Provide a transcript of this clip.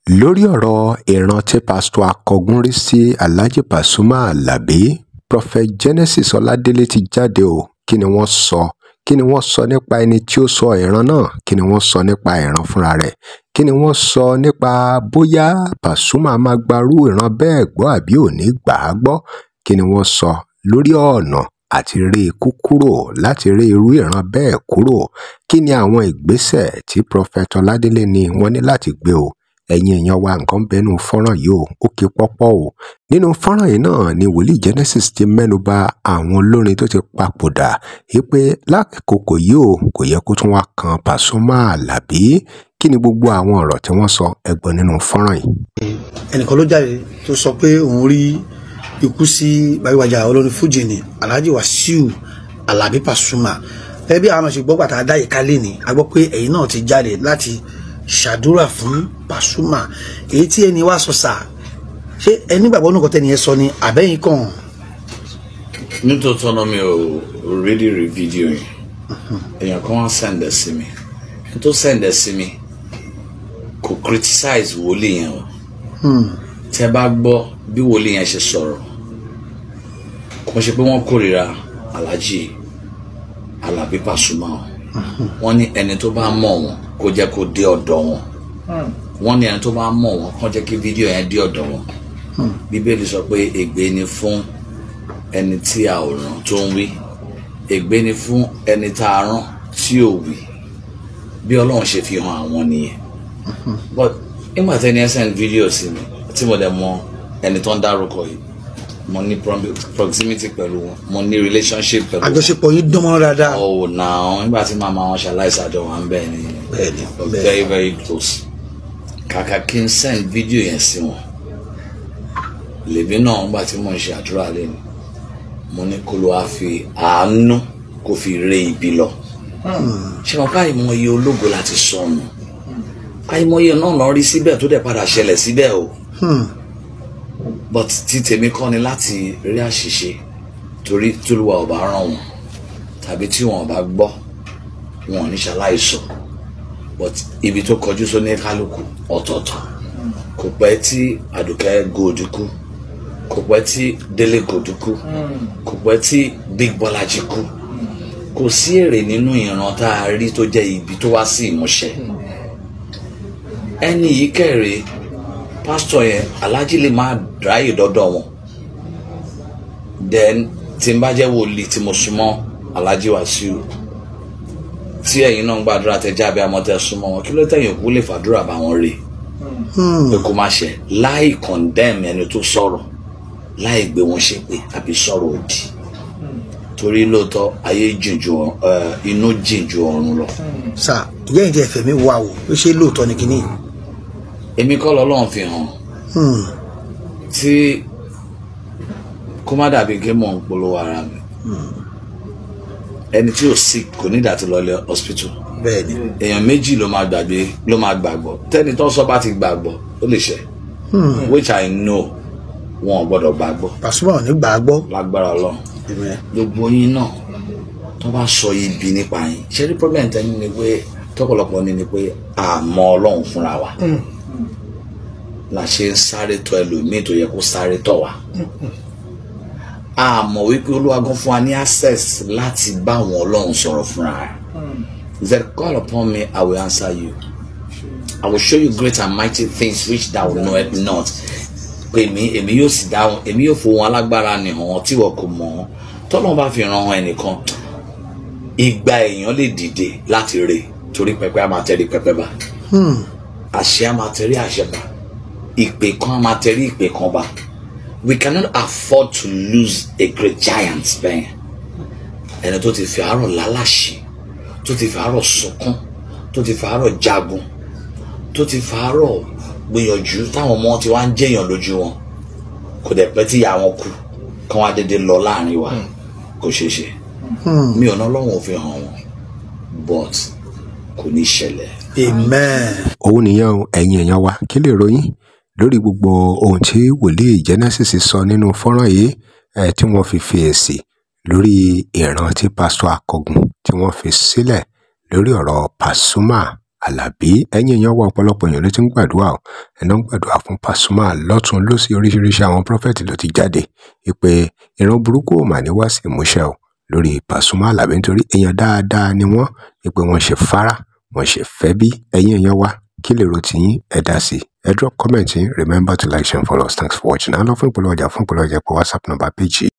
Lórí ọ̀rọ̀ ìran tí Pásítọ̀ Akọgun rí sí Alhaji Pasuma Alabi, Prophet Genesis Ọládélé ti jáde o. Kí ni wọ́n sọ? Kí ni wọ́n sọ nípa ẹni tí ó sọ ìran náà? Kí ni wọ́n sọ nípa ìran fúnra rẹ̀? Kí ni wọ́n sọ nípa bóyá Pasuma máa gbarú ìran bẹ́ẹ̀ gbọ́ àbí ò ní gbà á gbọ́? Kí ni wọ́n sọ lórí ọ̀nà àti rí ikú kúrò, láti rí irú ìran bẹ́ẹ̀ kúrò? Kí ni àwọn ìgbésẹ̀ tí Prophet Ọládélé ní wọ́n ní láti gbé o? Ẹ̀yin èèyàn wa, nǹkan ń bẹ nínú fọ́nrán yìí o, ó kí pọ́pọ́ o. Nínú fọ́nrán yìí náà ni wòlíì Genesis ti mẹ́nu bà àwọn olórin tó ti papòdà wípé lákòókò yìí o, kò yẹ kó tún wá kan Pasuma Alabi. Kí ni gbogbo àwọn ọ̀rọ̀ tí wọ́n sọ? Ẹ gbọ́ nínú fọ́nrán yìí. Ẹnìkan ló jáde tó sọ pé òun rí ikú sí gbajúgbajà olórin fújì ní Alhaji Wasiu Alabi Pasuma. Ẹbí àwọn àmọ̀ ṣe gbọ́ pàtàkì dá ìkálẹ̀ ni a gbọ́ pé ẹ̀yin náà ti jáde láti ṣàdúrà fún Pasuma. Èyí tí ẹni wá sọ sà, ṣé ẹni gbàgbọ́ nǹkan tẹ́ni ẹ sọ ni àbẹ́yìn kàn? Nítòótọ́ náà, mi ò really rí fídíò yẹn. Èèyàn kan wá send ẹ̀ sí mi. Ẹni tó send ẹ̀ sí mi kò criticize wòlíì yẹn o. Tẹ́ bá gbọ́ bí wòlíì yẹn ṣe sọ̀rọ̀, kò ṣe pé wọ́n kórìíra Alhaji Alabi Pasuma o. Wọ́n ní ẹni tó bá mọ̀ wọ́n kó jẹ́ kó dé ọ̀dọ̀ wọn. Wọ́n ní ẹni tó bá mọ̀ wọ́n kó jẹ́ kí fídíò yẹn dé ọ̀dọ̀ wọn. Bíbélì sọ pé ègbé ni fún ẹni tí a ò rán tó ń wí, ègbé ni fún ẹni tá a rán tí ò wí. Bí Ọlọ́run ṣe fi hàn àwọn nìyẹn. But nígbà tẹ́ni ẹ send video sí mi, tí mo dẹ̀ mọ ẹni tó ń dárúkọ yìí, mo ní proximity pẹ̀lú wọn, mo ní relationship pẹ̀lú wọn. Àjọṣepọ̀ yín dán mọ́rán dáadáa. Oh, now, nígbà tí màmá wọn ṣaláìsí, àjọ wà ń bẹ̀ ni. Very very close. Kàkà kí n send video yẹn sí wọn, lèmi náà, nígbà tí mo ń ṣe àdúrà lẹ́nu, mo ní kó ló wá fi àánú kó fi ré ibi lọ. Ṣé wọn ká àìmọye ológo láti sọnù, àìmọye náà lọ rí síbẹ̀ tó dẹ̀ padà ṣẹlẹ̀ síbẹ̀ o. But tí tèmi kọ́ ni láti rí àṣìṣe, torí t'Olúwa ò bá rán wọn tàbí tí wọn ò bá gbọ́, wọn ò ní ṣaláìsọ. But ibi tó kọjú sóní kálukú ọ̀tọ̀ọ̀tọ̀. Kò pẹ́ tí Àdùkẹ́ Gold kú, kò pẹ́ tí Délé Gold kú, kò pẹ́ tí Big Bọ́lájí kú. Kò sí èrè nínú ìran tá a rí tó jẹ́ ibi tó wá sí ìmúṣẹ. Ẹni yìí kẹrè, pásítọ̀ yẹn, alájí lè má ráyè dọ́dọ̀ wọn. Then tí n bá jẹ́ wòlíì tí mo súnmọ́ Alhaji Wasiu, tí ẹ̀yin náà ń gbàdúrà, tẹ jábẹ́ àmọ́ tẹ súnmọ́ wọn, kí ló tẹ̀yìn òkú lè fàdúrà bá wọn rè pé kó má ṣe, láì condemn ẹni tó sọ̀rọ̀, láì gbé wọn ṣépè àbí sọ̀rọ̀ òdì? Torí lóòótọ́, ayé jìn ju inú jìn ju ọ̀run lọ. Sà, ìyá ìjẹ́ ẹ̀fẹ̀ mi wà o, ó ṣe lóòótọ́ ni kínní? Èmi kọ́ lọ́lọ́run fi hàn. Tí kó má dàbí kí mò ń polówó ara mi, ẹni tí ò sick kò ní ìdàtí lọ ilé hospital. Èèyàn méjì ló máa gbàgbé, ló máa gbàgbọ́. Tẹ́ni tó sọ bá ti gbàgbọ́, ó lè ṣe, which I know wọn ò gbọ́dọ̀ gbàgbọ́. Pasuma ò ní gbà á gbọ́. Lágbára Ọlọ́run. Gbogbo yín náà tó bá sọ ibi nípa yín, ṣé ní problem tẹ́ni ni pé tọ́pọ̀lọpọ̀ ní ni pé àmọ́ Ọlọ́run fúnra wa la ṣe ń sáré tọ̀ ẹlòmíì tó yẹ kó sáré tọ̀ wá. A mọ̀ wípé Olúwa gan fún wa ní access láti bá àwọn Ọlọ́run sọ̀rọ̀ fúnra rẹ̀. He said, "Call upon me, I will answer you. I will show you great and mighty things which thou knowest not." Pè mí, èmi yóò sì dáhùn, èmi yóò fowó alágbára ní hàn tí wọ́n kò mọ̀ ọ́n. Tọ́lọ́run bá fi ràn ẹnìkan, igba èèyàn lè dìde láti rè, torí pẹpẹ á máa tẹrí pẹpẹ bá, àṣẹ á máa tẹrí àṣẹ bá, ìpè kan á máa tẹrí ìpè kan bá. We cannot afford to lose a great giant bẹ́ẹ̀. Ẹni tó ti fi àárọ̀ lálàṣì, tó ti fi àárọ̀ sunkún, tó ti fi àárọ̀ jagun, tó ti fi àárọ̀ gbìyànjú, táwọn ọmọ ti wá ń jẹyàn lójú wọn, kò dẹ̀ pẹ́ tí ìyá wọn kú, kán wá dédé lọ láàrin wa, kò ṣeé ṣe. Mi ò ná Ọlọ́run ò fi hàn wọn, but kò ní ṣẹlẹ̀. Amen. Òun nìyẹn o. Ẹ̀yin èèyàn wa, kí lè ròyìn lórí gbogbo ohun tí wòlíì Genesis sọ nínú fọ́nrán yìí ẹ̀ tí wọ́n fi fi èsì lórí ìran tí Pásítọ̀ Akọgun tí wọ́n fi sílẹ̀ lórí ọ̀rọ̀ Pasuma? Àlàbí. Ẹ̀yin èèyàn wa, ọ̀pọ̀lọpọ̀ èèyàn ló ti ń gbàdúrà o. Ẹ̀nà ń gbàdúrà fún Pasuma lọ́tún lósì, oríṣiríṣi àwọn prophet ló ti jáde wípé ìran burúkú ò mà ní wá sí ìmúṣẹ o lórí Pasuma Àlàbí, nítorí èèyàn dáadáa ni wọ́n, wípé wọ́n ṣe fara, wọ́n ṣe fẹ́ bí. Ẹ̀yin èèyàn wa, kí lè ro tiyín? Ẹ dá sí, ẹ drop comment yín. Remember to like, share and follow us. Thanks for watching. À ń lọ fún ìpolówó ọjà. Fún ìpolówó ọjà, pé WhatsApp number page yìí.